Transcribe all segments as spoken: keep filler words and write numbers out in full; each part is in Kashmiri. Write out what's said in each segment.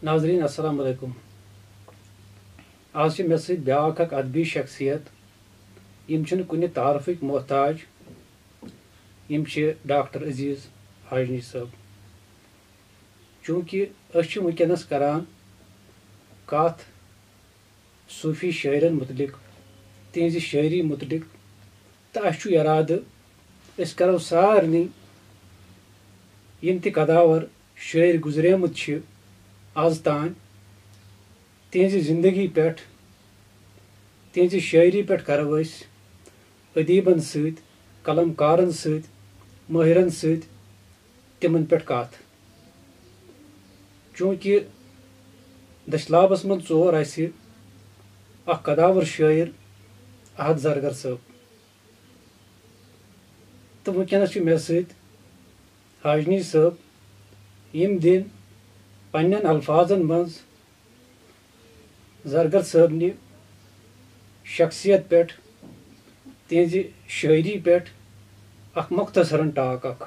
ناظرین، السلام علیکم۔ آز چھِ مےٚ سۭتۍ بیٛاکھ اکھ ادبی شخصیت، یِم چھِنہٕ کُنہِ تعارفٕکۍ محتاج، یِم چھِ ڈاکٹر عزیز حاجنی صٲب۔ چوٗنٛکہِ أسۍ چھِ وٕنکیٚنَس کران کَتھ صوٗفی شٲعرَن مُتعلِق، تِہنٛزِ شٲعری مُتعلِق، تہٕ اَسہِ چھُ اِرادٕ، أسۍ کرو سارنٕے، یِم تہِ قداوَر شٲعر گُزریمٕتۍ چھِ آز تام، تِہنٛزِ زندگی پٮ۪ٹھ، تِہنٛزِ شٲعری پٮ۪ٹھ کرو أسۍ ادیبن سۭتۍ، قلم کارن سۭتۍ، مٲہرن سۭتۍ تِمن پٮ۪ٹھ کتھ۔ چوٗنٛکہِ دٔچھلابس منٛز ژور اسہِ اکھ قداور شٲعر احد زرگر صٲب، تہٕ وٕنکیٚنس چھِ مےٚ سۭتۍ حاجنی صٲب، یِم دِن پننٮ۪ن الفاظن منٛز زرگر صٲبنہِ شخصیت پٮ۪ٹھ، تِہنٛزِ شٲعری پٮ۪ٹھ اکھ مختصرن ٹاک اکھ۔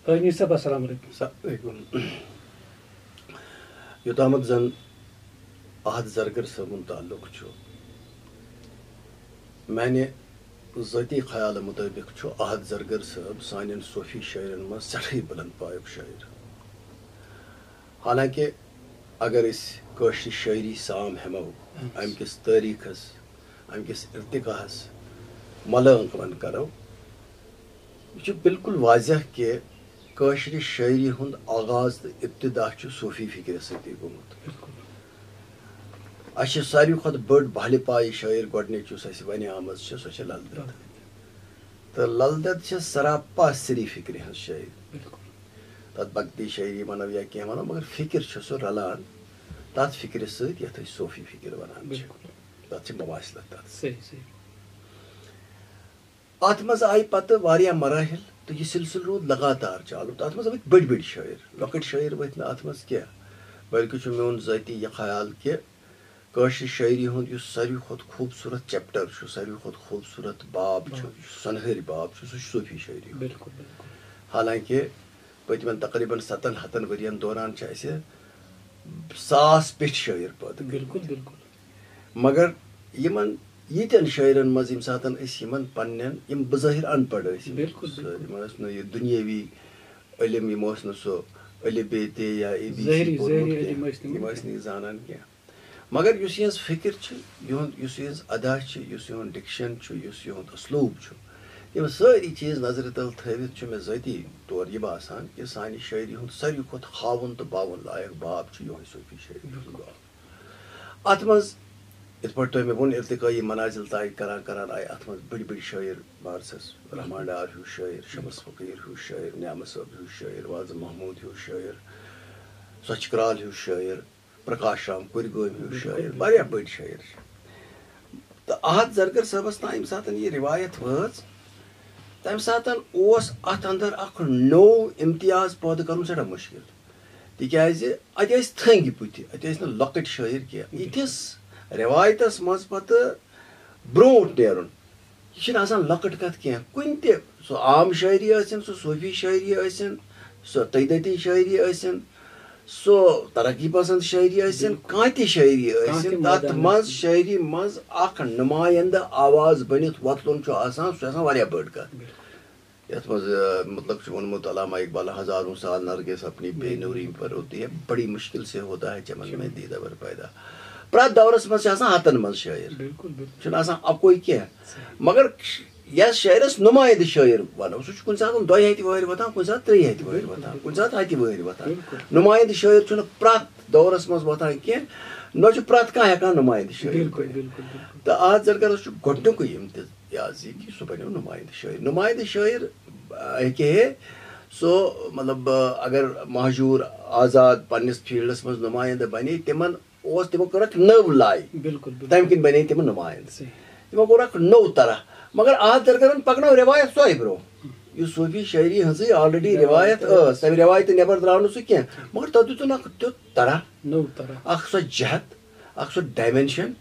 حاجنی صٲب، السلام علیکم۔ السلام علیکم۔ یوٚتامَتھ زَن احد زرگر صٲبُن تعلق چھُ، میانہِ ذٲتی خیالہٕ مُطٲبِق چھُ احد زرگر صٲب سانٮ۪ن صوفی شٲعرَن منٛز سٮ۪ٹھاہٕے بُلند پایُک شٲعر۔ حالانکہِ اگر أسۍ کٲشرِ شٲعری سام ہٮ۪مو، اَہَن حظ۔ اَمہِ کِس تٲریٖخَس، اَمہِ کِس ارتقاہَس مۄلٲنٛکلَن کرو، یہِ چھُ بالکل واضح کہِ کٲشرِ شٲعری ہُنٛد آغاز تہٕ ابتدا چھُ صوفی فکرِ سۭتی گوٚمُت۔ بالکل۔ اَسہِ چھِ ساروی کھۄتہٕ بٔڑ بہلہِ پایہِ شٲعر گۄڈٕنِچ یُس اَسہِ وَنہِ آمٕژ چھِ، سۄ چھِ لل دٮ۪د۔ تہٕ لل دٮ۪د چھِ سراپا صوفی فکرِ ہٕنٛز شٲعر۔ بالکل۔ تَتھ بھکتی شٲعری وَنو یا کینٛہہ وَنو، مگر فکر چھُ سُہ رَلان تَتھ فکرِ سۭتۍ یَتھ أسۍ صوفی فکر وَنان چھِ۔ بالکل۔ تَتھ چھِ مماثلت تَتھ۔ صحیح، صحیح۔ اَتھ منٛز آیہِ پَتہٕ واریاہ مراحل تہٕ یہِ سلسلہٕ روٗد لگاتار چالو۔ تہٕ اَتھ منٛز آمٕتۍ بٔڑۍ بٔڑۍ شٲعر، لۄکٕٹۍ شٲعر ؤتھۍ نہٕ اَتھ منٛز کینٛہہ، بلکہِ چھُ میون ذٲتی یہِ خیال کہِ کٲشرِ شٲعری ہُنٛد یُس ساروی کھۄتہٕ خوٗبصوٗرت chapter چھُ، ساروی کھۄتہٕ خوٗبصوٗرت باب چھُ، باب۔ یُس سۄنہٕرۍ باب چھُ، سُہ چھُ صوفی شٲعری ہُنٛد۔ بالکل، بالکل۔ حالانکہِ پٔتمٮ۪ن تقریباً ستن ہتن ؤرین دوران چھِ اَسہِ ساس پیٚٹھۍ شٲعر پٲدٕ کٔرمٕتۍ۔ بالکل، بالکل۔ مگر یِمن ییٖتٮ۪ن شٲعرن منٛز ییٚمہِ ساتن أسۍ یِمن پننٮ۪ن، یِم بظٲہر ان پڑھ ٲسۍ، بالکل، بالکل۔ یِم ٲسۍ نہٕ یہِ دُنیٲوی علم، یِم اوس نہٕ سُہ الف بے تے یا اے بی سی ظٲہری، پوٚرمُت ظٲہری کینٛہہ، علم ٲسۍ تِم یِم ٲسۍ نہٕ یہِ زانان کینٛہہ۔ مگر یُس یِہٕنٛز فِکر چھِ، یِہُنٛد، یُس یِہٕنٛز ادا چھِ، یُس یِہُنٛد ڈِکشن چھُ، یُس یِہُنٛد اسلوٗب چھُ، یِم سٲری چیٖز نظرِ تل تھٲوِتھ چھُ مےٚ ذٲتی طور یہِ باسان کہِ سانہِ شٲعری ہُنٛد ساروی کھۄتہٕ ہاوُن تہٕ باوُن لایق باب چھُ یِہوٚے صوٗفی شٲعری ہُنٛد باب۔ اَتھ منٛز، یِتھ پٲٹھۍ تۄہہِ مےٚ ووٚن، ارتقٲیی منازل طے کران کران آیہِ اَتھ منٛز بٔڑۍ بٔڑۍ شٲعر، بارسَس رحمان ڈار ہیوٗ شٲعر، شمس فقیٖر ہیوٗ شٲعر، نعمت صٲب ہیوٗ شٲعر، واضح محمود ہیوٗ شٲعر، سۄچھ کرال ہیوٗ شٲعر، پرکاش رام کُرۍ گٲمۍ ہیوٗ شٲعر، واریاہ بٔڑۍ شٲعر چھِ۔ تہٕ احد زرگر صٲبَس تام ییٚمہِ ساتَن یہِ رِوایت وٲژ، تَمہِ ساتَن اوس اَتھ اَندَر اَکھ نوٚو امتیاز پٲدٕ کَرُن سٮ۪ٹھاہ مُشکِل، تِکیٛازِ اَتہِ ٲسۍ تھٔنگۍ بٕتھِ، اَتہِ ٲسۍ نہٕ لۄکٕٹۍ شٲعر کینٛہہ۔ یِتھِس رِوایتَس منٛز پَتہٕ برونٛٹھ نیرُن، یہِ چھِنہٕ آسان لۄکٕٹ کَتھ کینٛہہ۔ کُنہِ تہِ، سُہ عام شٲعری ٲسِن، سُہ صوٗفی شٲعری ٲسِن، سُہ تٔیدتی شٲعری ٲسِن، سُہ ترقی پسند شٲعری ٲسِن، بالکل۔ کانٛہہ تہِ شٲعری کانٛہہ ٲسِن، تہِ تَتھ مٲدان منٛز ٲسِن۔ شٲعری منٛز اکھ نُمایندٕ آواز بٔنِتھ وۄتلُن چھُ آسان، سُہ چھُ آسان واریاہ بٔڑ کَتھ۔ بالکل۔ یَتھ منٛز، آ، مطلب چھُ ووٚنمُت علامہ اقبال، "ہزاروں سال نرگس اپنی بے نوری پر روتے ہیں، بڑی مشکل سے ہوتا ہے چمن میں دیدہ بر پیدا۔" پرٛٮ۪تھ دورس منٛز چھِ آسان ہتن منٛز شٲعر۔ بالکل، بالکل۔ چھُنہٕ آسان اَکُے کینٛہہ۔ صحیح۔ مگر یَس شٲعرس نُمایندٕ شٲعر وَنو، سُہ چھُ کُنہِ ساتہٕ دۄیہِ ہَتہِ وٕہٕرۍ وۄتھان، کُنہِ ساتہٕ ترٛیٚیہِ ہَتہِ وٕہٕرۍ بالکل، وۄتھان، بالکل۔ کُنہِ ساتہٕ ہَتہِ وٕہٕرۍ وۄتھان۔ بالکل۔ نُمایندٕ شٲعر چھُنہٕ پرٛٮ۪تھ دورس منٛز وۄتھان کینٛہہ، نہ چھُ پرٛٮ۪تھ کانٛہہ ہٮ۪کان نُمایندٕ شٲعر بالکل، بٔنِتھ۔ بالکل، بالکل۔ تہٕ احد زرگرس چھُ گۄڈٕنیُکُے امتیاز یہِ کہِ سُہ بنیو نُمایندٕ شٲعر۔ نُمایندٕ شٲعر، آ، ہیٚکہِ ہے سُہ، مطلب، آ، اگر مہجوٗر آزاد پننِس فیٖلڈس منٛز نُمایندٕ بنے، تِمن اوس، تِمو کٔر اکھ نٔو لاے۔ بالکل، بالکل۔ تَمہِ کِنۍ بنے تِم نُمایندٕ۔ صحیح۔ تِمو کوٚر اکھ نوٚو طرح۔ مگر احد زرگرن پکنٲو رٮ۪وایت سۄے برٛونٛہہ۔ یُس صوٗفی شٲعری ہٕنٛزٕے already رٮ۪وایت رٮ۪وایت ٲس۔ ٲس، تَمہِ رٮ۪وایتہِ نٮ۪بر درٛاو نہٕ سُہ کینٛہہ۔ مگر تَتھ دیُتُن اکھ تیُتھ طرح، نوٚو طرح۔ اکھ سۄ جہت، اکھ سۄ dimension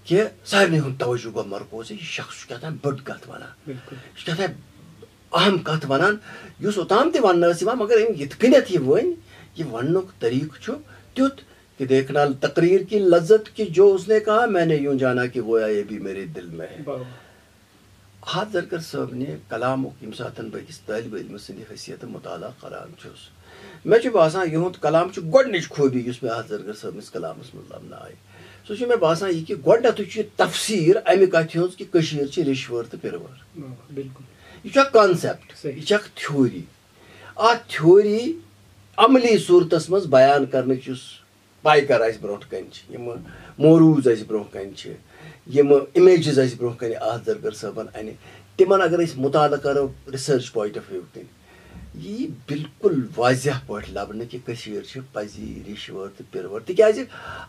کہِ سارنٕے ہُنٛد توجہ گوٚو مرکوز، یہِ شخص چھُ کیٛاہ تام بٔڑ کتھ ونان۔ بالکل۔ یہِ چھُ کیٛاہ تام اہم کتھ ونان، یُس اوٚتام تہِ وننہٕ ٲس یِوان، مگر أمۍ یِتھ کٔنٮ۪تھ یہِ ؤنۍ، یہِ وننُک طریٖقہٕ چھُ تیُتھ کہ دیکھنا تقریر کی لذت کہ جو اس نے کہا، میں نے یوں جانا کہ گویا یہ بھی میرے دل میں ہے۔ احد زرگر صٲبنہِ کلامُک ییٚمہِ ساتہٕ بہٕ أکِس طٲلبہِ علمہٕ سٕنٛدِ حیثیتہٕ مُطالعہ کران چھُس، مےٚ چھُ باسان، یِہُنٛد کلام چھُ گۄڈٕنِچ خوٗبی یُس مےٚ احد زرگر صٲبنِس کلامس منٛز لبنہٕ آیہِ۔ سُہ چھُ مےٚ باسان، یہِ کہِ گۄڈٕنیتھٕے چھُ یہِ تفسیٖر امہِ کتھِ ہٕنٛز کہِ کٔشیٖر چھِ ریشوٲر تہٕ پِروٲر۔ آ، بِلکُل۔ یہِ چھُ اکھ concept، صحیح۔ یہِ چھِ اکھ theory۔ اتھ theory عملی صوٗرتس منٛز بیان کرنٕچ یُس پیکر اسہِ برونٛٹھ کنہِ چھِ، یِم موروٗز اسہِ برونٛٹھ کنہِ چھِ، یِم images اسہِ برونٛٹھ کنہِ احد زرگر صٲبن انہِ، تِمن اگر أسۍ مُطالعہٕ کرو research point of view کنہِ، یہِ یی بالکل واضح پٲٹھۍ لبنہٕ کہِ کٔشیٖر چھِ پزی ریشوٲر تہٕ پِروٲر۔ تِکیازِ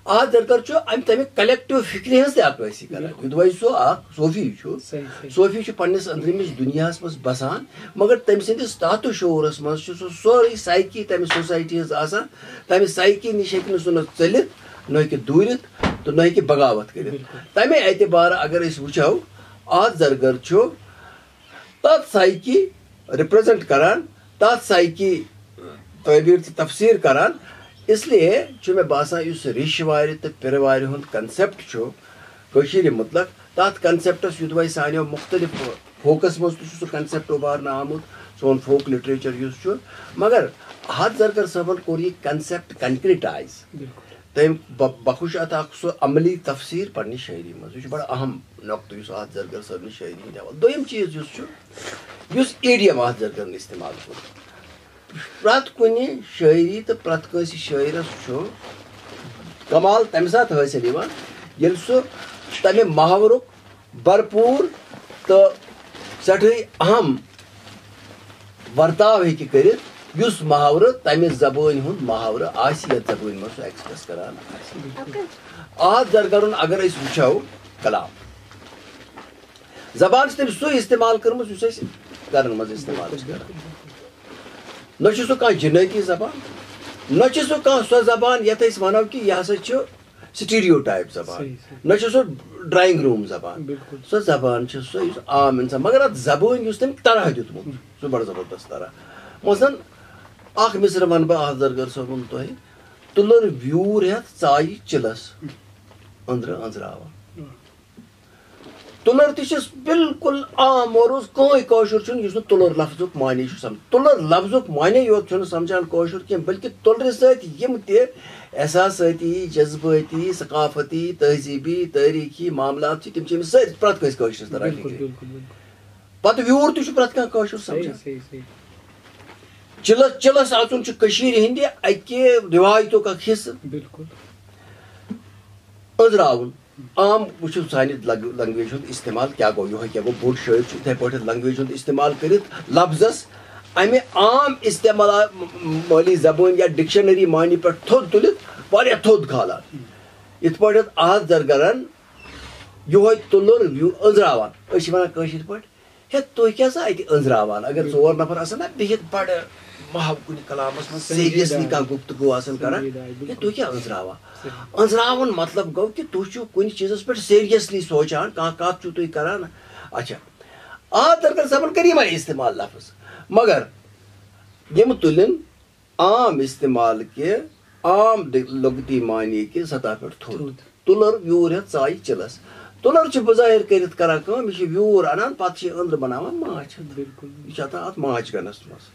احد زرگر چھُ امہِ تمہِ collective فکرِ ہٕنٛز تہِ عکٲسی کران۔ بِلکُل۔ یوٚدوے سُہ اکھ صوفی چھُ، صحیح، صحیح۔ صوفی چھُ پننِس أنٛدرِمِس دُنیاہس منٛز بسان، مگر تٔمۍ سٕنٛدِس تحت شعوٗرس منٛز چھُ سُہ سورُے psyche تمہِ society ہٕنٛز آسان، تمہِ psyche نِش ہیٚکہِ نہٕ سُہ نہ ژٔلِتھ، نہ ہیٚکہِ دوٗرِتھ تہٕ نہ ہیٚکہِ بغاوت کٔرِتھ۔ بِلکُل۔ تمے اعتبارٕ اگر أسۍ وٕچھو، احد زرگر چھُ تتھ psyche represent کران، تتھ psyche تعبیر تہٕ تفسیٖر کران۔ اس لیے چھُ مےٚ باسان، یُس ریشوارِ تہٕ پِروارِ ہُنٛد concept چھُ کٔشیٖرِ مُتعلق، تتھ concept یُدوے سانیو مُختٔلِف folkس منٛز تہِ چھُ سُہ concept اُبارنہٕ آمُت، سون folk literature یُس چھُ، مگر احد زرگر صٲبن کوٚر یہِ concept concretize۔ بِلکُل۔ تٔمۍ ب-، بخش اتھ اکھ سُہ عملی تفسیٖر پننہِ شٲعری منٛز۔ یہِ چھُ بڑٕ اہم نۄقطہٕ یُس احد زرگر صٲبنہِ شٲعری ہُنٛد حوالہٕ۔ دوٚیِم چیٖز یُس چھُ، یُس idiom احد زرگرن استعمال کوٚر۔ پرٛٮ۪تھ کُنہِ شٲعری تہٕ پرٛٮ۪تھ کٲنٛسہِ شٲعرس چھُ کمال تمہِ ساتہٕ حٲصِل یِوان، ییٚلہِ سُہ تمہِ محاورُک بھرپوٗر تہٕ سٮ۪ٹھٕے اہم ورتاو ہیٚکہِ کٔرِتھ، یُس محاورٕ تمہِ زبٲنۍ ہُنٛد محاورٕ آسہِ، یتھ زبٲنۍ منٛز سُہ express کران آسہِ۔ احد زرگرُن اگر أسۍ وٕچھو کلام، زبان چھِ تٔمۍ سُے استعمال کٔرمٕژ یُس أسۍ گرن منٛز استعمال چھِ کران۔ نہ چھُ سُہ کانٛہہ جِنٲتی زبان، نہ چھُ سُہ کانٛہہ سۄ زبان یتھ أسۍ ونو کہِ یہِ ہسا چھُ stereotype زبان، صحیح، صحیح۔ نہ چھُ سُہ drawing room زبان۔ بِلکُل۔ سۄ زبان چھِ سۄ یُس عام انسان، مگر اتھ زبٲنۍ یُس تٔمۍ طرح دیُتمُت، سُہ بڑٕ زبردست طرح۔ مثلاً اکھ مصرٕ ونہٕ بہٕ احد زرگر صٲبُن تۄہہِ، تُلر ویوٗر ہٮ۪تھ ژایہِ چِلس أنٛدرٕ أنٛزراوان۔ تُلر تہِ چھُس بالکل عام، اور اوس کٕہٕنۍ کٲشُر چھُنہٕ یُس نہٕ تُلر لفظُک معنی چھُ سمجھ-، تُلر لفظُک معنی یوت چھُنہٕ سمجھان کٲشُر کینٛہہ، بلکہِ تُلرِ سۭتۍ یِم تہِ احساسٲتی، جذبٲتی، ثقافتی، تہذیٖبی، تٲریٖخی معاملات چھِ، تِم چھِ أمِس سٲری پرٛٮ۪تھ کٲنٛسہِ کٲشرِس تران بِلکُل، فِکرِ۔ بِلکُل، بِلکُل۔ پتہٕ ویوٗر تہِ چھُ پرٛٮ۪تھ کانٛہہ کٲشُر صحیح، سمجھان۔ صحیح، صحیح۔ چِلس، چِلس اژُن چھُ کٔشیٖرِ ہٕنٛدِ اکہِ رِوایتُک اکھ حصہٕ۔ بِلکُل۔ أنٛزراوُن۔ عام وٕچھِو سانہِ لگ-، language ہُنٛد استعمال کیٛاہ گوٚو، یِہوٚے کیٛاہ گوٚو، بوٚڑ شٲعر چھُ یِتھَے پٲٹھۍ language ہُنٛد استعمال کٔرِتھ لفظس اَمہِ عام استعمال مٲلی زبٲنۍ یا dictionary معنی پٮ۪ٹھ تھوٚد تُلِتھ واریاہ تھوٚد کھالان۔ یِتھ پٲٹھۍ احد زرگرن یِہوٚے تُلُر یہِ أنٛزراوان۔ أسۍ چھِ وَنان کٲشِر پٲٹھۍ، ہے، تُہۍ کیٛاہ سا اَتہِ أنٛزراوان؟ اگر ژور نفر آسن نا بِہِتھ بَڑٕ محو کُنہِ کلامَس منٛز سنجیدہ۔ seriously کانٛہہ گفتگو آسن کران، سنجیدہ، ہے، بِلکُل۔ تُہۍ کیٛاہ أنٛزراوان؟ صحیح۔ أنٛزراوُن مطلب گوٚو کہِ تُہۍ چھِو کُنہِ چیٖزَس پٮ۪ٹھ seriously سونٛچان، کانٛہہ کَتھ چھِو تُہۍ کران۔ اچھا، آ، درگن صٲبن کٔر یِمَے استعمال لفظ، مگر یِم تُلِن عام استعمال کہِ، عام دِ-، لغتی معنی کہِ سطح پٮ۪ٹھ تھوٚد۔ تھوٚد۔ تُلر یوٗر ہٮ۪تھ ژایہِ چِلس۔ تُلر چھِ بظاہر کٔرِتھ کران کٲم، یہِ چھِ ویوٗر انان، پتہٕ چھِ یہِ أنٛدرٕ بناوان ماچھ۔ بِلکُل۔ یہِ چھِ اتھ، اتھ ماچھ گنس منٛز۔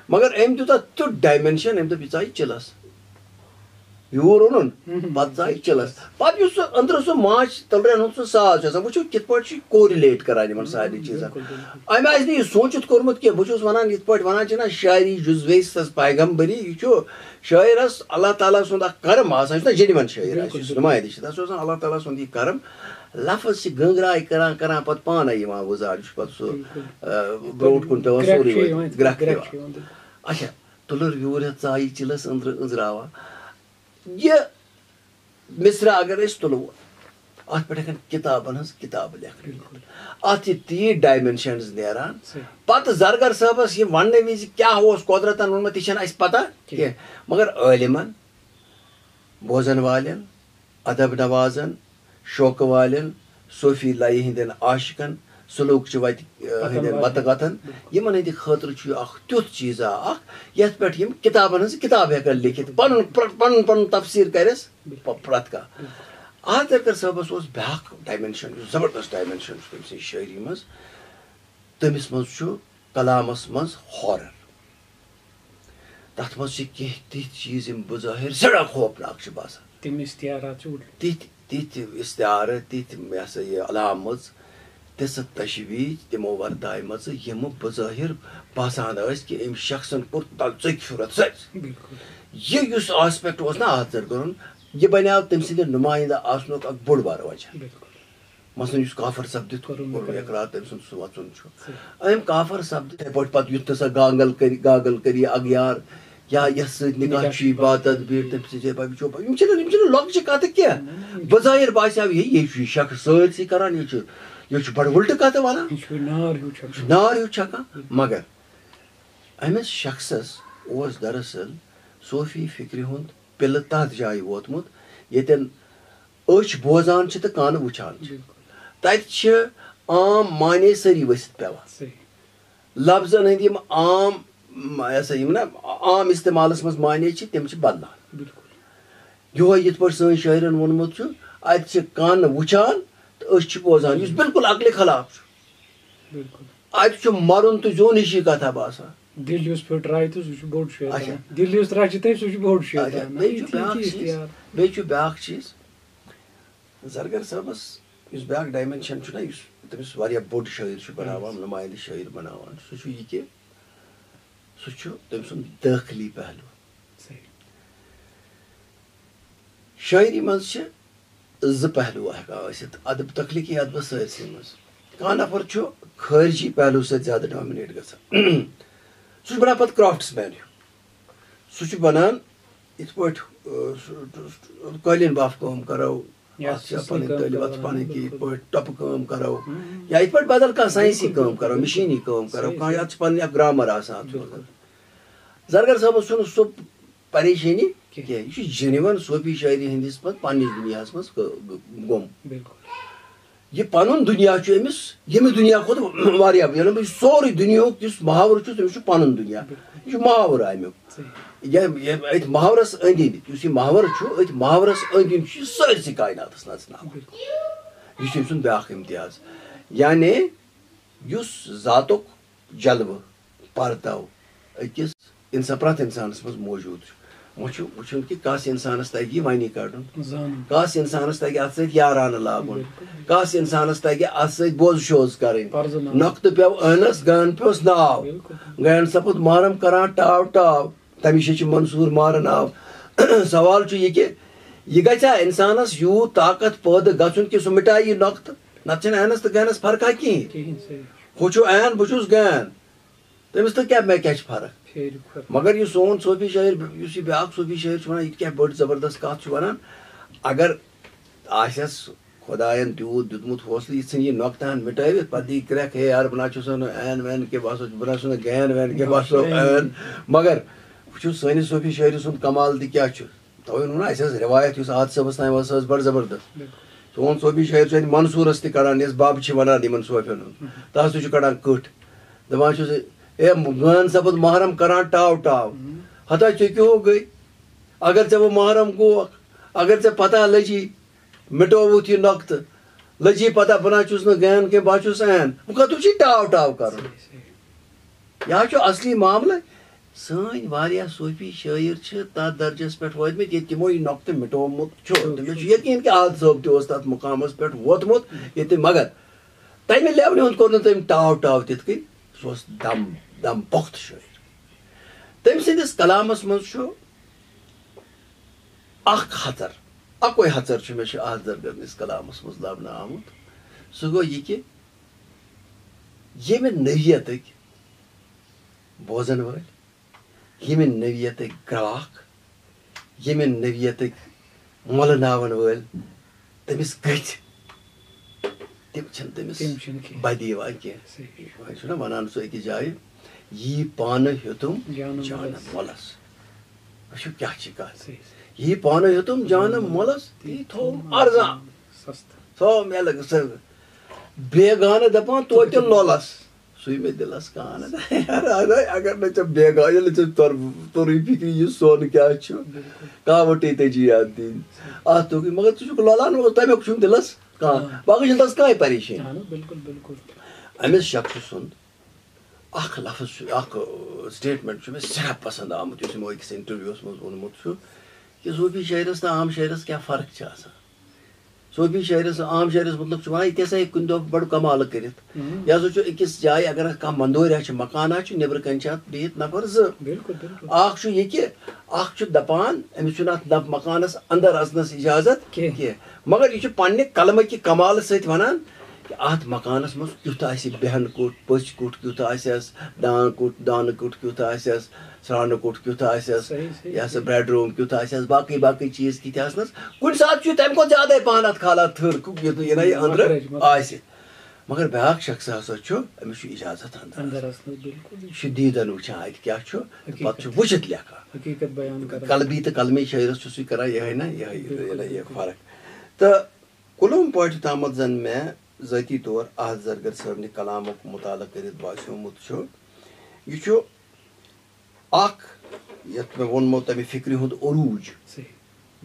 مگر أمۍ دیُت اتھ تیُتھ dimension، أمۍ دوٚپ، یہِ ژایہِ چِلس۔ ویوٗر اوٚنُن، ہُم، ہُم۔ پتہٕ ژایہِ چِلس۔ پتہٕ یُس سُہ أنٛدرٕ سُہ ماچھ تُلرٮ۪ن ہُنٛد سُہ ساز چھُ آسان، وٕچھِو کِتھ پٲٹھۍ چھُ یہِ correlate کران یِمن سارنٕے چیٖزن۔ بِلکُل، بِلکُل۔ أمۍ آسہِ نہٕ یہِ سوٗنٛچِتھ کوٚرمُت کینٛہہ۔ بہٕ چھُس وَنان، یِتھ پٲٹھۍ وَنان چھِنہ، شاعری جُزوے سَز پیغمبری، یہِ چھُ شٲعرَس اللہ تعالیٰ سُنٛد اَکھ کرم آسان، یُس نہ genuine شٲعر آسہِ، بِلکُل، یُس بِلکُل۔ نُمٲیِنٛدٕ چھِ، تَتھ چھُ آسان اللہ تعالیٰ سُنٛد یہِ کرم۔ لفظ چھِ گٔنٛگراے کران، کران پَتہٕ پانَے یِوان وُزار، یہِ چھُ پَتہٕ سُہ، بِلکُل۔ آ، برونٛٹھ کُن پٮ۪وان گرٛٮ۪کھ سورُے چھُ وٲتِتھ، یِوان، گرٛٮ۪کھ چھُ گرٛٮ۪کھ یِوان۔ چھُ یِوان۔ اچھا، تُلُر ویوٗر ہٮ۪تھ ژایہِ چِلَس أنٛدرٕ أنٛزراوان۔ یہِ مصرع اگر أسۍ تُلو، اَتھ پٮ۪ٹھ ہٮ۪کن کِتابن ہٕنٛز کِتابہٕ لیکھنہٕ یِتھ۔ بِلکُل۔ اَتھ چھِ تیٖتۍ dimensions نیران۔ صحیح۔ پتہٕ زرگر صٲبس یہِ وننہٕ وِزِ کیٛاہ اوس قۄدرتن ووٚنمُت، یہِ چھَنہٕ اَسہِ پتہ کینٛہہ۔ کینٛہہ۔ مگر عٲلمن، بوزن والٮ۪ن، ادب نوازن، شوقہٕ والٮ۪ن، صوفی لیہِ ہٕنٛدٮ۪ن عاشقن، سلوک چھِ وتہِ، آ، پتن ہٕنٛدٮ۪ن وتن۔ وتن وتن۔ بِلکُل۔ یِمن ہٕنٛدِ خٲطرٕ چھُ یہِ اکھ تیُتھ چیٖزا اکھ، یتھ پٮ۪ٹھ یِم کِتابن ہٕنٛز کِتاب ہٮ۪کن لیکھِتھ، پنُن پر-، پنُن پنُن تفسیٖر کرٮ۪س بِلکُل۔ پ-، پرٛٮ۪تھ کانٛہہ۔ بِلکُل۔ آزرکر صٲبس اوس بیٛاکھ ڈایمینشن، یُس زبردست ڈایمینشن چھُ تٔمۍ سٕنٛزِ شٲعری منٛز۔ تٔمِس منٛز چھُ کلامس منٛز ہارر۔ تتھ منٛز چھِ کینٛہہ تِتھۍ چیٖز یِم بظٲہِر سٮ۪ٹھاہ خوفناک چھِ باسان۔ تِم استعارات چھِ اُلٹہٕ۔ تِتھۍ، تِتھۍ استعارٕ، تِتھۍ، یہِ ہسا یہِ علامژ، تِژھٕ تشبیٖہ تِمو ورتایمژٕ، یِم بظٲہِر باسان ٲسۍ کہِ أمۍ شخصن کوٚر تلہٕ ژٔکۍ پھیُرتھ سٲرسٕے۔ بِلکُل۔ یہِ یُس آسپیکٹ اوس نا آزرکرُن، یہِ بنیٛاو تٔمۍ سٕنٛدِ نُمٲیندٕ آسنُک اکھ بوٚڑ بارٕ وجہ۔ بِلکُل۔ مثلاً یُس کافر سپدِتھ کوٚرُن کوٚرُن اقرار۔ اقرار، تٔمۍ سُنٛد سُہ وَژُن چھُ۔ صحیح۔ أمۍ کافر سپدِتھ یِتھَے پٲٹھۍ پَتہٕ یُتھ نہٕ سۄ گانگل کٔرۍ، گاگل کٔرۍ یہِ اگیار، یا یَتھ سۭتۍ نکاح نکاح چھُ یہِ چھُ با تدبیٖر، تدبیٖر۔ تٔمۍ سٕنٛز ہے پَبہِ چھُ، یِم چھِنہٕ، یِم چھِنہٕ لۄکچہِ کَتھٕ کینٛہہ۔ نہ، نہ، یِم چھِ بظٲہِر باسیٛاو یہِ، یہِ چھُ یہِ شخص سٲرسٕے کَران، یہِ چھُ، یہِ چھُ بَڑٕ وٕلٹہٕ کَتھٕ وَنان۔ یہِ چھُ نار ہیوٗ چھَکان۔ یہِ چھُ نار ہیوٗ چھَکان۔ مگر أمِس شخصس اوس دراصل صوفی فِکرِ ہُنٛد پِلہٕ تَتھ جایہِ ووتمُت، ییٚتٮ۪ن أچھ بوزان چھِ تہٕ کَن وٕچھان چھِ۔ بِلکُل۔ تَتہِ چھِ عام معنی سٲری ؤسِتھ پٮ۪وان۔ صحیح۔ لفظن ہٕنٛدۍ یِم عام، م-، یہِ ہسا یِم نہ عام استعمالس منٛز معنی چھِ، تِم چھِ بدلان۔ بِلکُل۔ یِہوٚے یِتھ پٲٹھۍ سٲنۍ شٲعرن ووٚنمُت چھُ، اَتہِ چھِ کَن وٕچھان تہٕ أچھ چھِ بوزان، یُس بِلکُل عقلہِ خلاف چھُ۔ بِلکُل۔ اَتہِ چھُ مَرُن تہٕ زیوٚن ہِشی کَتھا باسان۔ دِل یُس پھٕٹرایہِ تہٕ سُہ چھُ بوٚڑ شیطان۔ اچھا۔ دِل یُس رَچہِ تہٕ سُہ چھُ بوٚڑ اچھا، شیطان۔ بیٚیہِ چھُ یہِ تہِ بیٛاکھ یہِ چیٖز، اختیار۔ بیٚیہِ چھُ بیٛاکھ چیٖز، زرگر صٲبَس یُس بیٛاکھ ڈایمینشن چھُ نہ، یُس تٔمِس واریاہ بوٚڑ شٲعر چھُ بَناوان، نُمایندٕ شٲعر بَناوان چھُ، سُہ چھُ یہِ کہِ سُہ چھُ تٔمۍ سُنٛد دٲخلی پہلو۔ صحیح۔ شٲعری منٛز چھِ زٕ پہلو ہٮ۪کان ٲسِتھ، ادب، تخلیقی ادبس سٲرسٕے منٛز۔ کانٛہہ نفر چھُ خٲرجی پہلو سۭتۍ زیادٕ ڈامنیٹ گژھان۔ سُہ چھُ بنان پتہٕ کرافٹس مین ہیوٗ۔ سُہ چھُ بنان یِتھ پٲٹھۍ، آ، سُہ، سُہ، قٲلیٖن باف کٲم کرو، یا اَتھ چھِ سٕژنہِ پنٕنۍ کٲم تعلیٖم، اَتھ چھِ کرو، پنٕنۍ کہِ یِتھ بِلکُل۔ پٲٹھۍ ٹۄپہٕ کٲم کرو، ہُم۔ یا یِتھ پٲٹھۍ بدل کانٛہہ ساینسی بِلکُل، کٲم کرو، بِلکُل۔ مِشیٖنی کٲم کرو، صحیح، کانٛہہ، صحیح۔ یَتھ چھِ پنٕنۍ اکھ گرامر آسان اَتھ منٛز۔ بِلکُل۔ زرگر صٲبَس چھُنہٕ سُہ پریشٲنی کینٛہہ۔ کینٛہہ۔ یہِ چھُ جینوَن صوفی شٲعری ہٕنٛدِس منٛز پنٛنِس دُنیاہَس منٛز گوٚ-، گوٚم۔ بِلکُل۔ یہِ پَنُن دُنیا چھُ أمِس، ییٚمہِ دُنیا کھۄتہٕ واریاہ، یعنی یہِ سورُے دُنیاہُک یُس محاورٕ چھُ، تٔمِس چھُ پَنُن دُنیا۔ بِلکُل۔ یہِ چھُ محاورٕ اَمیُک۔ صحیح۔ یہِ، یہِ، أتھۍ محاورَس أنٛدۍ أنٛدۍ، یُس یہِ محاورٕ چھُ، أتھۍ محاورَس أنٛدۍ أنٛدۍ چھُ یہِ سٲرسٕے کایناتَس نَژناوان۔ بِلکُل۔ یہِ چھُ أمۍ سُنٛد بیٛاکھ امتیاز۔ یعنی یُس ذاتُک جلوٕ پردو أکِس انسان، پرٛٮ۪تھ انسانس منٛز موجود چھُ۔ وۄنۍ چھُ وٕچھُن کہِ کس انسانس تگہِ یہِ وَنہِ کڑُن، زانُن۔ کس انسانس تگہِ اتھ سۭتۍ یارانہٕ لاگُن، بِلکُل۔ کس انسانس تگہِ اتھ سۭتۍ بوز شوز کرٕنۍ۔ پرزٕ ناو۔ نۄقطہٕ پیو ٲنس، گان پیوس ناو۔ بِلکُل۔ گان سپُد محرم کران ٹاو ٹاو، تمہِ جایہِ چھُ منصور مارن آو۔ سوال چھُ یہِ کہِ یہِ گژھِ ہا انسانس یوٗت طاقت پٲدٕ گژھُن کہِ سُہ مٹایہِ یہِ نۄقطہٕ؟ نتہٕ چھنہٕ ٲنس تہٕ گانس فرقا کِہیٖنۍ۔ کِہیٖنۍ، صحیح۔ ہُہ چھُ عین، بہٕ چھُس غین۔ تٔمِس تہٕ کیٛاہ، مےٚ کیٛاہ چھِ فرق؟ فیرِ فرق۔ مگر یُس سون صوفی شٲعر، یُس یہِ بیٛاکھ صوفی شٲعر چھُ وَنان، یہِ تہِ کیٛاہ بٔڑ زبردست کَتھ چھُ وَنان، اگر آسٮ۪س خۄدایَن تیوٗت دیُتمُت حوصلہٕ، یہِ ژھٕنہِ یہِ نۄقطہٕ ہن مِٹٲوِتھ، پَتہٕ دی کرٛٮ۪کھ، "ہے یار، بہٕ نہ چھُسو نہٕ عین وین کہِ بَسو، بہٕ نہ چھُس نہٕ غین وین کہِ بَسو عین۔" مگر وٕچھِو سٲنِس صوفی شٲعرِ سُنٛد کمال تہِ کیٛاہ چھُ۔ تَوَے ووٚن نہ اَسہِ ٲس رِوایت، یُس آد صٲبَس تام ٲس، ٲس بَڑٕ زبردست۔ بِلکُل۔ سون صوفی شٲعر چھُ اَتہِ منصوٗرَس تہِ کَڑان، یۄس بَب چھِ وَنان یِمَن صوفیَن ہُنٛد، تَس تہِ چھُ کَڑان کٔٹھ۔ دَپان چھُس، "اے گٲن سَپُد محرم کَران ٹاو ٹاو۔ ہتا ژےٚ کیٛاہ ہو گٔے؟ اگر ژےٚ وۄنۍ محرم گوکھ، اگر ژےٚ پَتہ لٔجی، مِٹووُتھ یہِ نۄقطہٕ، لٔجی پَتہ بہٕ نہ چھُس نہٕ غین کینٛہہ، بہٕ ہا چھُس عین۔ وۄنۍ کَتھ چھُے ٹاو ٹاو کَرُن؟" صحیح، صحیح۔ یہِ حظ چھُ اصلی معاملہٕ۔ سٲنۍ واریاہ صوفی شٲعر چھِ تَتھ درجَس پٮ۪ٹھ وٲتمٕتۍ، ییٚتہِ تِمو یہِ نۄقطہٕ مِٹومُت چھُ۔ چھُ، تٔمِس چھُ چھُ۔ یقیٖن کہِ آد صٲب تہِ اوس تَتھ مُقامَس پٮ۪ٹھ ووتمُت، ییٚتہِ، مگر تَمہِ levelہِ ہُنٛد کوٚر نہٕ تٔمۍ ٹاو ٹاو تِتھ کٔنۍ۔ سُہ اوس دَم، دَم پۄختہٕ شٲعر۔ تٔمۍ سٕنٛدِس کلامَس منٛز چھُ اَکھ ہَژَر، اَکُے ہَژَر چھُ مےٚ چھُ آز درگرنِس کلامَس منٛز لَبنہٕ آمُت۔ سُہ گوٚو یہِ کہِ ییٚمہِ نوعیتٕکۍ بوزن وٲلۍ، ییٚمہِ نوعیتٕکۍ گراکھ، ییٚمہِ نوعیتٕکۍ مۄلہٕ ناون وٲلۍ تٔمِس گٔژھۍ، تِم چھِنہٕ تٔمِس تِم چھِنہٕ کینٛہہ۔ بدِ یِوان کینٛہہ۔ صحیح۔ وۄنۍ چھُنہ وَنان سُہ أکِس جایہِ، "یی پانہٕ ہیوٚتُم جانہٕ جانہٕ مۄلس۔" مۄلس۔ وٕچھِو کیٛاہ چھِ کَتھ۔ صحیح۔ "یی پانہٕ ہیوٚتُم جانہٕ مۄلس، تی تھوٚوُم ارزان۔" سَستہٕ۔ تھوٚو مےٚ لگہٕ سُہ۔ بیگانہٕ دَپان توتہِ لۄلَس، سُے مےٚ دِلَس کانہٕ۔ یارٕ، اَدٕ اگر نہٕ ژےٚ بیگانہٕ، ییٚلہِ ژےٚ توٚر-، توٚرُے فِکرِ یہِ سۄن کیٛاہ چھُ، کانٛہہ وَٹے تَجی یاد دِنۍ۔ اَتھ توٚگُے، مگر ژٕ چھُکھ لۄلان، مگر تَمیُک چھُنہٕ دِلَس کانٛہہ۔ آ۔ باقٕے چھُنہٕ تَس کانٛہہ پریشٲنی۔ اَہَن حظ، بِلکُل، بِلکُل۔ أمِس شخصہٕ سُنٛد اَکھ لفظ چھُ، اَکھ، ٲ، statement چھُ مےٚ سٮ۪ٹھاہ پَسنٛد آمُت، یُس یِمو أکِس interview وَس منٛز ووٚنمُت چھُ کہِ صوٗفی شٲعرَس تہٕ عام شٲعرَس کیٛاہ فرق چھِ آسان۔ صوٗفی شٲعرَس، عام شٲعرَس مُتعلِق چھُ وَنان، یہِ تہِ ہسا ہیٚکہِ کُنہِ دۄہ بَڑٕ کمالہٕ کٔرِتھ۔ مم۔ یہِ ہسا چھُ أکِس جایہِ، اگر کانٛہہ مندوریا چھِ، مکانہ چھُ، نیٚبرٕ کَنہِ چھِ اَتھ بِہِتھ نفر زٕ۔ بِلکُل، بِلکُل۔ اَکھ چھُ یہِ کہِ اَکھ چھُ دَپان، أمِس چھُنہٕ اَتھ نف-، مکانَس اَندَر اَژنَس اِجازت کینٛہہ۔ کینٛہہ۔ مگر یہِ چھُ پنٛنہِ قلمہٕ کہِ کمالہٕ سۭتۍ وَنان کہِ اَتھ مکانَس منٛز کیُتھ آسہِ بیٚہن کُٹھ، پٔژھۍ کُٹھ کیُتھ آسٮ۪س، دان کُٹھ، دانہٕ کُٹھ کیُتھ آسٮ۪س، سرٛانہٕ کُٹھ کیُتھ آسٮ۪س، صحیح، صحیح، یہِ ہسا صحیح۔ Bedroom کیُتھ آسٮ۪س، باقٕے باقٕے چیٖز کِتھ آسنَس۔ کُنہِ ساتہٕ چھُ تَمہِ کھۄتہٕ زیادَے پَہَن اَتھ کھالان تھٔر، یُتھ یہِ نہ یہِ أنٛدرٕ مخرج، مخرج۔ آسہِ۔ مگر بیٛاکھ شخص ہسا چھُ، أمِس چھُ اِجازت اَنٛدر۔ اَنٛدر اَژنَس، بِلکُل۔ یہِ چھُ دیٖدَن وٕچھان اَتہِ کیٛاہ چھُ، تہٕ پَتہٕ چھُ حقیٖقت۔ وٕچھِتھ لیکھان۔ حقیٖقت بیان کران۔ قلبی تہٕ قلمی شٲعرَس چھُ سُے کران یِہوٚے نہ، یِہوٚے، بِلکُل، یِہوٚے نہ، یہِ بِلکُل۔ فرق۔ تہٕ کُلوم پٲٹھۍ تامَتھ زَن مےٚ ذٲتی طور احد زرگر صٲبنہِ کلامُک مُطالعہٕ کٔرِتھ باسیومُت چھُ، یہِ چھُ اکھ، یتھ مےٚ ووٚنمو تمہِ فکرِ ہُنٛد عروج، صحیح۔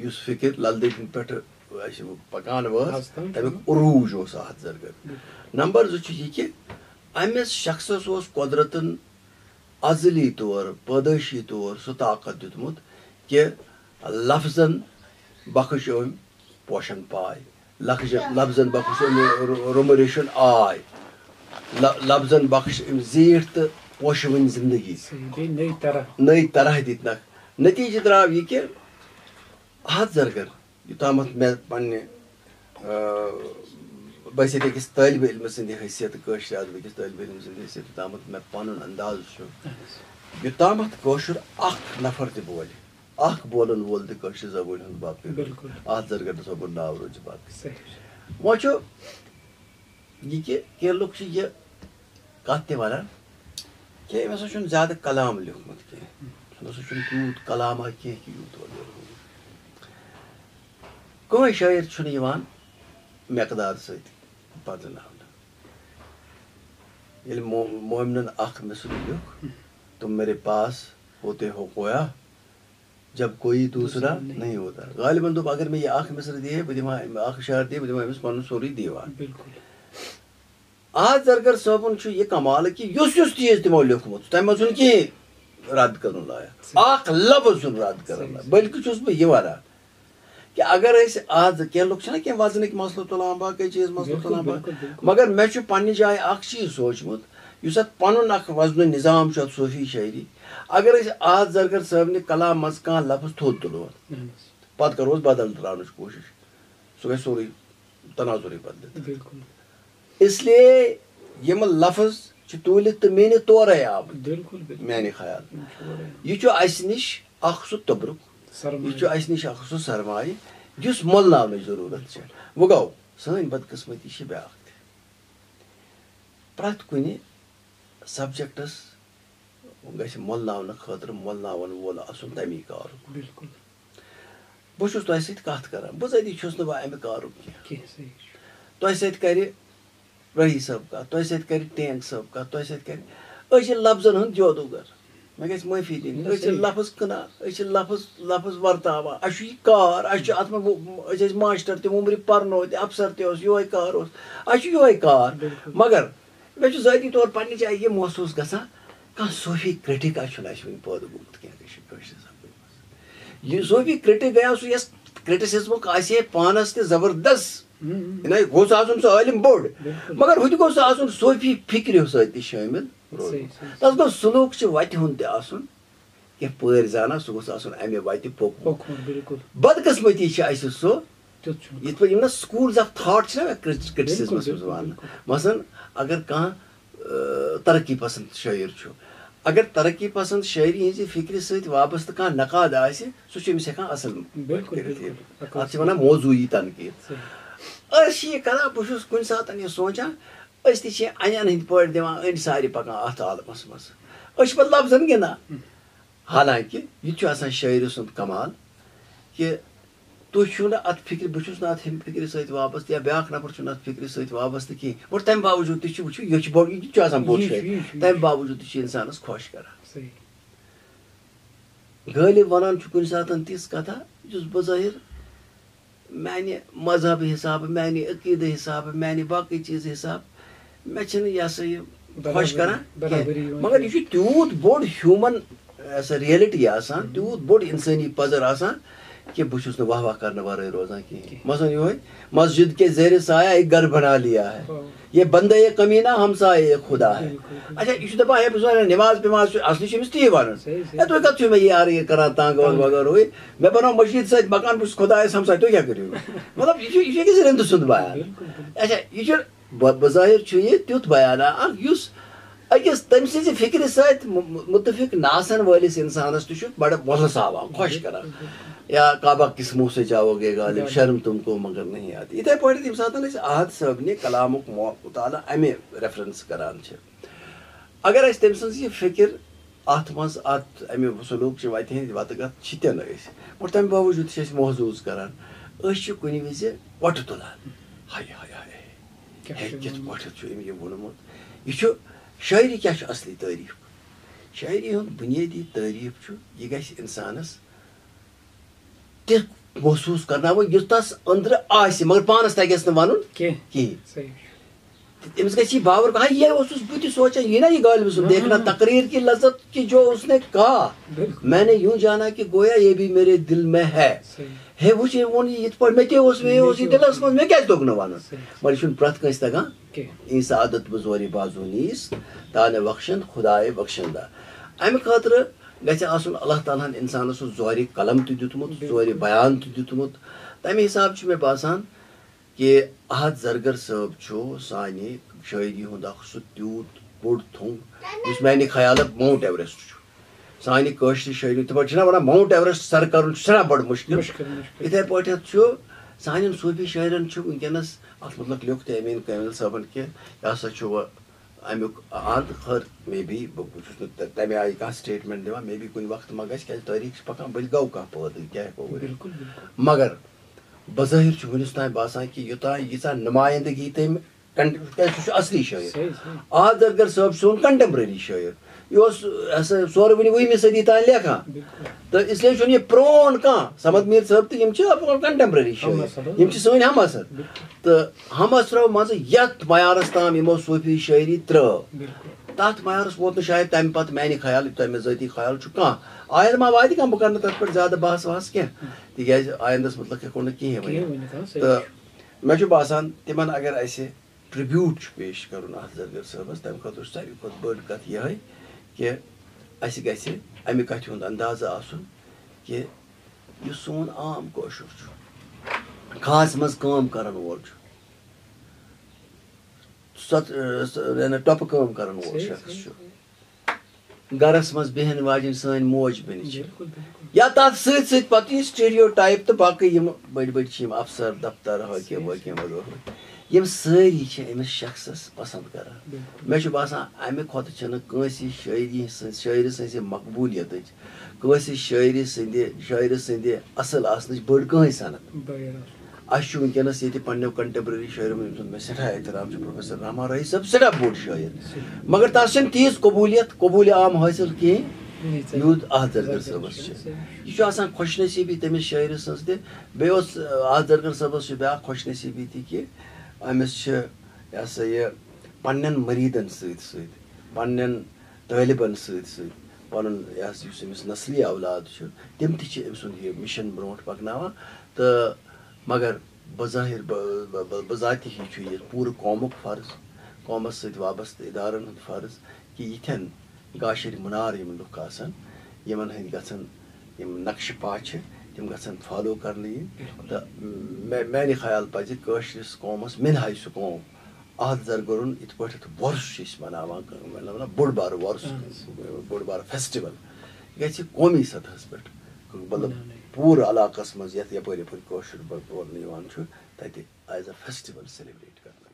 یُس فکر لل دیدِ ہٕنٛدِ پٮ۪ٹھٕ اَسہِ پکان ٲس، آز تام تمیُک چھُ۔ عروج اوس احد زرگر۔ بِلکُل۔ نمبر زٕ چھُ یہِ کہِ أمِس شخصس اوس قۄدرتن ازلی طور، پٲدٲیشی طور سُہ طاقت دیُتمُت کہِ لفظن بخش أمۍ پوشن پاے، لفظ-، لفظن بخش أمۍ رو-، رومہٕ ریشن آے، ل-، لفظن بخش أمۍ زیٖٹھ تہٕ پوشوٕنۍ زندگی۔ صحیح، بیٚیہِ نٔے طرح۔ نٔے طرح دِتنکھ۔ نتیجہٕ درٛاو یہِ کہِ احد زرگر، یوٚتامَتھ مےٚ پننہِ، آ، بہٕ ٲسۍ ییٚتہِ أکِس طٲلبہِ علمہٕ سٕنٛدِ حیثیتہٕ، کٲشرِ ادبہٕ کِس طٲلبہِ علمہٕ سٕنٛدِ حیثیتہٕ، یوٚتامَتھ مےٚ پنُن انداز چھُ، اہن حظ۔ یوٚتامَتھ کٲشُر اکھ نفر تہِ بولہِ، اکھ بولن وول تہِ کٲشرِ زبٲنۍ ہُنٛد باقٕے۔ بِلکُل۔ احد زرگر صٲبُن ناو روزِ باقٕے۔ صحیح۔ وۄنۍ چھُ یہِ کہِ کینٛہہ لُکھ چھِ یہِ کَتھ تہِ وَنان کہِ أمۍ ہسا چھُنہٕ زیادٕ کلام لیوٗکھمُت کینٛہہ، أمۍ ہسا چھُنہٕ تیوٗت کلامہ کینٛہہ کہِ یوٗت اورٕ یورٕ ووٚن۔ کٕہٕنۍ شٲعر چھُنہٕ یِوان مقدار سۭتۍ بدلناونہٕ۔ ییٚلہِ مو-، مومنن اکھ مصرٕ لیوٚکھ، "تم میرے پاس ہوتے ہو گویا، جب کوئی دوسرا دوسرا نہیں نہیں ہوتا۔" غالباً دوٚپ، اگر مےٚ یہِ اکھ مصرٕ دِیہِ ہے، بہٕ دِمہٕ ہا أمۍ، اکھ شعر دِیہِ، بہٕ دِمہٕ ہا أمِس پنُن سورُے دیوان۔ بِلکُل۔ آ زرگر صٲبُن چھُ یہِ کمال کہِ یُس یُس چیٖز تِمو لیوٚکھمُت چھُ، تَمہِ منٛز چھُنہٕ کِہیٖنۍ رد کرُن لایق۔ صحیح۔ اکھ لفظ چھُنہٕ رد کرُن صحیح، لایق۔ صحیح۔ بلکہِ چھُس بہٕ یہِ وَنان کہِ اگر أسۍ آز کینٛہہ لُکھ چھِنہ کینٛہہ وزنٕکۍ مسلہٕ تُلان، باقٕے چیٖز مسلہٕ بِلکُل، تُلان، بِلکُل، بِلکُل۔ مگر مےٚ چھُ پننہِ جایہِ اکھ چیٖز سوٗنٛچمُت، یُس اتھ پنُن اکھ وزنُ نظام چھُ اتھ صوفی شٲعری۔ اگر أسۍ آز زرگر صٲبنہِ کلام منٛز کانٛہہ لفظ تھوٚد تُلون، اہن حظ۔ پتہٕ کرو أسۍ بدل تراونٕچ کوٗشش، سُہ گژھِ سورُے تناظرٕے بدلِتھ۔ بِلکُل۔ اس لیے یِم لفظ چھِ تُلِتھ تہٕ میٖنِتھ تورے آمٕتۍ۔ بِلکُل، بِلکُل۔ میانہِ خیال۔ یِم چھِ اورے آمٕتۍ۔ یہِ چھُ اسہِ نِش اکھ سُہ توٚبرُک، سرمایہِ۔ یہِ چھُ اسہِ نِش اکھ سُہ سرمایہِ، یُس مۄلناونٕچ ضروٗرت چھِ۔ وۄنۍ گوٚو، سٲنۍ بدقسمتی چھِ بیاکھ تہِ۔ پرٛٮ۪تھ کُنہِ subjectس گژھِ مۄلناونہٕ خٲطرٕ مۄلناوَن وول آسُن تَمی کارُک۔ بِلکُل۔ بہٕ چھُس تۄہہِ سۭتۍ کَتھ کران، بہٕ زٲتی چھُس نہٕ وۄنۍ اَمہِ کارُک کینٛہہ۔ کینٛہہ، صحیح چھُ۔ تۄہہِ سۭتۍ کرِ رٲہی صٲب کَتھ، تۄہہِ سۭتۍ کرِ ٹینٛگ صٲب کَتھ، تۄہہِ سۭتۍ کرِ، أسۍ چھِ لفظن ہُنٛد جادوٗگر۔ مےٚ گژھِ معٲفی دِنۍ۔ نہ، أسۍ چھِ صحیح۔ لفظ کٕنان، أسۍ چھِ لفظ، لفظ ورتاوان۔ اَسہِ چھُ یہِ کار، اَسہِ چھُ اَتھ منٛز وۄ-، أسۍ ٲسۍ ماسٹر تہِ، وُمرِ پرنو تہِ، افسر تہِ اوس، یِہوٚے کار اوس۔ اَسہِ چھُ یِہوٚے کار۔ بِلکُل۔ مگر مےٚ چھُ ذٲتی طور پننہِ جایہِ یہِ محسوٗس گژھان، کانٛہہ صوفی critic آسہِ چھُنہٕ اَسہِ وُنہِ پٲدٕ گوٚمُت کینٛہہ کٲشِر، کٲشرِ زبٲنۍ منٛز۔ یہِ صوفی critic گٔیاو سُہ، یَس criticismُک آسہِ ہے پانَس تہِ زبردست۔ ہُم، ہُم۔ یہِ نَے گوٚژھ آسُن سُہ عٲلِم بوٚڑ۔ بِلکُل۔ مگر ہُہ تہِ گوٚژھ آسُن صوفی فِکرِ سۭتۍ تہِ شٲمِل روزُن۔ صحیح، صحیح۔ تَس گوٚژھ سلوٗک چہِ وَتہِ ہُنٛد تہِ آسُن۔ کینٛہہ پٲرۍ زانان، سُہ گوٚژھ آسُن اَمہِ وَتہِ پوٚکمُت۔ پوٚکمُت، بِلکُل۔ بدقٕسمتی چھِ اَسہِ سُہ، تیُتھ چھُنہٕ۔ یِتھ پٲٹھۍ یِم نہ schools of thought چھِنہ criticismس بِلکُل، منٛز بِلکُل، وَننہٕ۔ بِلکُل۔ مثلاً، اگر کانٛہہ، آ، ترقی پسند شٲعر چھُ، اگر ترقی پسند شٲعری ہٕنٛزِ فِکرِ سۭتۍ وابستہٕ کانٛہہ نقاد آسہِ، سُہ چھُ أمِس ہٮ۪کان اَصٕل پٲٹھۍ بِلکُل، کٔرِتھ بِلکُل۔ یہِ۔ اَتھ چھِ وَنان موضوٗعی تنقیٖد۔ صحیح۔ أسۍ چھِ یہِ کران، بہٕ چھُس کُنہِ ساتہٕ یہِ سونٛچان، أسۍ تہِ چھِ اَنٮ۪ن ہٕنٛدۍ پٲٹھۍ دِوان أنۍ سارِ پَکان اَتھ عالمَس منٛز۔ أسۍ چھِ پَتہٕ لفظن گِنٛدان۔ حالانکہ یہِ تہِ چھُ آسان شٲعرٕ سُنٛد کمال کہِ تُہۍ چھِو نہٕ اَتھ فِکرِ، بہٕ چھُس نہٕ اَتھ ہُم-، فِکرِ سۭتۍ وابستہٕ، یا بیٛاکھ نفر چھُنہٕ اَتھ فِکرِ سۭتۍ وابستہٕ کِہیٖنۍ، مگر تَمہِ باوجوٗد تہِ چھُ، وٕچھِو، یہِ چھُ بوٚڑ، یہِ تہِ چھُ آسان بوٚڑ یہِ چھُ، شٲعر۔ یہِ چھُ، یہِ تَمہِ چھُ۔ باوجوٗد تہِ چھُ اِنسانَس خۄش کران۔ صحیح۔ غٲلب وَنان چھُ کُنہِ ساتَن تِژھ کَتھا، یُس بظٲہِر میٛانہِ مذہب حِسابہٕ، میٛانہِ عقیٖدٕ حِسابہٕ، میٛانہِ باقٕے چیٖزٕ حِسابہٕ، مےٚ چھِنہٕ یہِ ہسا یہِ خۄش برابری، کران برابری کینٛہہ۔ یِوان مگر کینٛہہ۔ یہِ چھُ تیوٗت بوٚڑ human، یہِ ہسا reality آسان، تیوٗت بوٚڑ اِنسٲنی پَزر آسان کہِ بہٕ چھُس نہٕ واہ واہ کرنہٕ وَرٲے روزان کینٛہہ۔ کینٛہہ۔ مثلاً یِہوٚے، مسجد کے زیر سایہ ایک گھر بنا لیا ہے۔ آ۔ یہ بندہ کمینہ ہمسایہ خدا ہے۔ بِلکُل، بِلکُل۔ اچھا، یہِ چھُ دَپان، ہے، بہٕ چھُس وَنان، نٮ۪ماز پٮ۪ماز چھُ، اَصلی چھُ أمِس تی وَنُن۔ صحیح، صحیح۔ ہے، تُہۍ کَتھ چھِو مےٚ یہِ آرٕ یہِ کران، تنٛگ وَنٛگ تنٛگ۔ وغٲرٕ ہُے؟ مےٚ بَنوو مٔشیٖد سۭتۍ مکان، بہٕ چھُس خۄدایَس ہمسایہِ، تُہۍ کیٛاہ کٔرِو؟ مطلب، یہِ چھُ، یہِ چھُ أکِس رِندٕ سُنٛد بیان۔ بِلکُل، بِلکُل۔ اچھا، یہِ چھُ ب-، بظٲہِر چھُ یہِ تیُتھ بیانہ اَکھ، یُس أکِس تٔمۍ سٕنٛزِ فِکرِ سۭتۍ مُ-، مُ-، مُتفِق نہ آسَن وٲلِس اِنسانَس تہِ چھُ بَڑٕ وۄلُس ہاوان، خۄش کران۔ یا کعبہ کس منہ سے جاؤ گے غالب، غالب۔ شرم تم کو مگر نہیں آتی۔ یِتھَے پٲٹھۍ ییٚمہِ ساتہٕ أسۍ احد صٲبنہِ کلامُک مو-، مطالعہ اَمہِ reference کران چھِ، اگر اَسہِ تٔمۍ سٕنٛز یہِ فِکر اَتھ منٛز، اَتھ اَمہِ سلوٗک چہِ وَتہِ ہِنٛدۍ وَتہٕ گَتھ چھِ تہِ نہٕ أسۍ، مگر تَمہِ باوجوٗد چھِ أسۍ محظوٗظ کران۔ أسۍ چھِ کُنہِ وِزِ وۄٹہٕ تُلان، ہاے ہاے ہاے ہاے، کیٛاہ ہے، چھُ کِتھ ووٚنمُت؟ پٲٹھۍ چھُ أمۍ یہِ ووٚنمُت؟ یہِ چھُ، شٲعری کیٛاہ چھُ اَصلی تعریٖف؟ شٲعری ہُنٛد بُنیٲدی تعریٖف چھُ، یہِ گژھِ اِنسانَس تہِ محسوٗس کرناوُن، یُس تَس أنٛدرٕ آسہِ، مگر پانَس تَگٮ۪س نہٕ وَنُن کینٛہہ۔ کِہیٖنۍ۔ صحیح۔ تہٕ أمِس گژھِ یہِ باور، ہاں، یہِ اوسُس بہٕ تہِ سونٛچان، یہِ نہ یہِ غالب سُنٛد ہاں، دیکھنا ہاں۔ تقریر کی لذت کہ جو اس نے کہا، بِلکُل۔ میں نے یوں جانا کہ گویا یہ بھی میرے دل میں ہے۔ صحیح۔ ہے، وٕچھ، أمۍ ووٚن یہِ یِتھ پٲٹھۍ، مےٚ تہِ اوس، مےٚ مےٚ اوس تہِ یہِ دِلَس اوس۔ منٛز، مےٚ کیٛازِ توٚگ نہٕ وَنُن؟ صحیح۔ مگر یہِ چھُنہٕ پرٛٮ۪تھ کٲنٛسہِ تَگان کینٛہہ۔ یہِ سعادت بہٕ زورِ بازو نیٖس، تانہٕ بخشن خدایہِ بخشندہ۔ اَمہِ خٲطرٕ گژھِ آسُن اللہ تعالیٰ ہن اِنسانَس سُہ زورِ قلم تہِ دیُتمُت، بِلکُل۔ زورِ بیان تہِ دیُتمُت۔ تَمہِ حساب چھُ مےٚ باسان کہِ احد زرگر صٲب چھُ سانہِ شٲعری ہُنٛد اکھ سُہ تیوٗت بوٚڑ تھوٚنٛگ، یُس میانہِ خیالہٕ Mount Everest چھُ۔ سانہِ کٲشرِ شٲعری، تِمن چھِنہ وَنان Mount Everest سر کرُن چھُ سٮ۪ٹھاہ بڑٕ مُشکِل۔ مُشکِل، مُشکِل۔ یِتھے پٲٹھۍ چھُ سانٮ۪ن صوٗفی شٲعرن چھُ وٕنکیٚنس، اَتھ مُتعلق لیوٚکھ تہِ امیٖن کٲمِل صٲبن کہِ یہِ ہسا چھُ وۄنۍ اَمیُک اَنٛد خٲر، مے بی بہٕ چھُس نہٕ تَ-، تَمہِ آیہِ کانٛہہ statement دِوان، مے بی کُنہِ وقتہٕ ما گژھِ، کیٛازِ تٲریٖخ چھِ پَکان، بٔلۍ گوٚو کانٛہہ پٲدٕ، کیٛاہ ہٮ۪کو ؤنِتھ؟ بِلکُل، بِلکُل۔ مگر بظٲہِر چھُ وُنِس تام باسان کہِ یوٚتام ییٖژاہ نُمایندگی تٔمۍ کن-، کیٛازِ سُہ چھُ اَصلی شٲعر۔ صحیح، صحیح۔ آ زرگر صٲب چھُ سون contemporary شٲعر۔ یہِ اوس، یہِ ہسا، سورٕ وُنہِ وُہمہِ صدی تام لیکھان۔ بِلکُل۔ تہٕ اس لیے چھُنہٕ یہِ پرٛون کانٛہہ۔ صمد میٖر صٲب تہٕ یِم چھِ contemporary شٲعر۔ ہم عصر۔ یِم چھِ سٲنۍ ہم عصر۔ بِلکُل۔ تہٕ ہم عصرو منٛزٕ یَتھ معیارَس تام یِمو صوٗفی شٲعری ترٛٲو، بِلکُل۔ تَتھ معیارَس ووت نہٕ شاید تَمہِ پَتہٕ میٛانہِ خیال، یُتھ تۄہہِ مےٚ ذٲتی خیال چھُ، کانٛہہ۔ آیَنٛدٕ ما واتہِ کانٛہہ، بہٕ کَرٕ نہٕ تَتھ پٮ۪ٹھ زیادٕ بحث وحث کینٛہہ، تِکیٛازِ آیَنٛدَس مُتعلِق ہٮ۪کو نہٕ کِہیٖنۍ کِہیٖنۍ ؤنِتھ۔ ؤنِتھ، آ، صحیح تہٕ چھُ۔ مےٚ چھُ باسان، تِمَن اگر اَسہِ tribute چھُ پیش کَرُن اَتھ زرگر صٲبَس، تَمہِ خٲطرٕ چھُ ساروی کھۄتہٕ بٔڑ کَتھ یِہوٚے کہِ اَسہِ گژھِ اَمہِ کَتھِ ہُنٛد اندازٕ آسُن کہِ یُس سون عام کٲشُر چھُ، کھاہَس منٛز کٲم کَرَن وول چھُ، سۄ، سۄ، یعنی ٹۄپہٕ کٲم کَرَن وول صحیح، شخص صحیح، چھُ۔ صحیح۔ گرس منٛز بیہن واجیٚنۍ سٲنۍ موج بیٚنہِ چھِ۔ بِلکُل، بِلکُل۔ یا تَتھ سۭتۍ سۭتۍ پَتہٕ یہِ stereotype تہٕ باقٕے یِم بٔڑۍ بٔڑۍ چھِ یِم افسر، دفتر، حٲکِم، صحیح، وٲکِم صحیح۔ وغٲرٕ، یِم سٲری چھِ أمِس شخصس پسنٛد کران۔ بِلکُل۔ مےٚ چھُ باسان، اَمہِ کھۄتہٕ چھِنہٕ کٲنٛسہِ شٲعری سٕنٛز، شٲعرٕ سٕنٛزِ مقبوٗلیتٕچ، کٲنٛسہِ شٲعرِ سٕنٛدِ، شٲعرٕ سٕنٛدِ اصٕل آسنٕچ بٔڑ کٕہٕنۍ صنعت۔ بغیر۔ اَسہِ چھُ وٕنکیٚنَس ییٚتہِ پنٛنیو contemporary شٲعرو منٛز، ییٚمہِ سُنٛد مےٚ سٮ۪ٹھاہ احترام چھُ، پروفیسر رحمان رٲہی صٲب، سٮ۪ٹھاہ بوٚڑ شٲعر۔ صحیح۔ مگر تَس چھَنہٕ تیٖژ قبوٗلیت، قبوٗل عام حٲصِل کِہیٖنۍ، ییٖژ یوٗت اَتھ زرگر زرگر صٲبَس چھِ۔ صٲبَس۔ یہِ چھُ آسان خۄش نصیٖبی تٔمِس شٲعرٕ سٕنٛز تہِ۔ بیٚیہِ اوس، آ، اَتھ زرگر صٲبَس چھِ بیٛاکھ خۄش نصیٖبی تہِ کہِ أمِس چھِ، یہِ ہسا یہِ، پنٛنٮ۪ن مٔریٖدَن سۭتۍ سۭتۍ، پنٛنٮ۪ن طٲلبَن سۭتۍ سۭتۍ پَنُن، یہِ ہسا یُس أمِس نسلی اولاد چھُ، تِم تہِ چھِ أمۍ سُنٛد یہِ مِشن برونٛٹھ پَکناوان۔ تہٕ مگر بظٲہِر، ب-، ب-، ب-، بذاتِ ہی چھُ یہِ پوٗرٕ قومُک فرض، قومَس سۭتۍ وابستہٕ اِدارَن ہُنٛد فرض کہِ یِتھٮ۪ن کٲشِرۍ مُنار یِم لُکھ آسَن، یِمَن ہٕنٛدۍ گژھن یِم نقشہٕ پا چھِ، تِم گژھن follow کرنہٕ یِنۍ۔ بِلکُل۔ تہٕ مےٚ، میٛانہِ خیال پَزِ کٲشرِس قومَس من حیث قوم اَتھ زرگرُن یِتھ پٲٹھۍ اَتھ وۄرُس چھِ أسۍ مَناوان، مطلب، بوٚڑ بارٕ وۄرُس، اَہَن حظ۔ بوٚڑ بارٕ festival گژھِ قومی سطحَس پٮ۪ٹھ، مطلب، مَناونہٕ یُن۔ پوٗرٕ علاقَس منٛز یَتھ یَپٲرۍ یَپٲرۍ کٲشُر بول-، بولنہٕ یِوان چھُ، تَتہِ as a festival celebrate کرنہٕ۔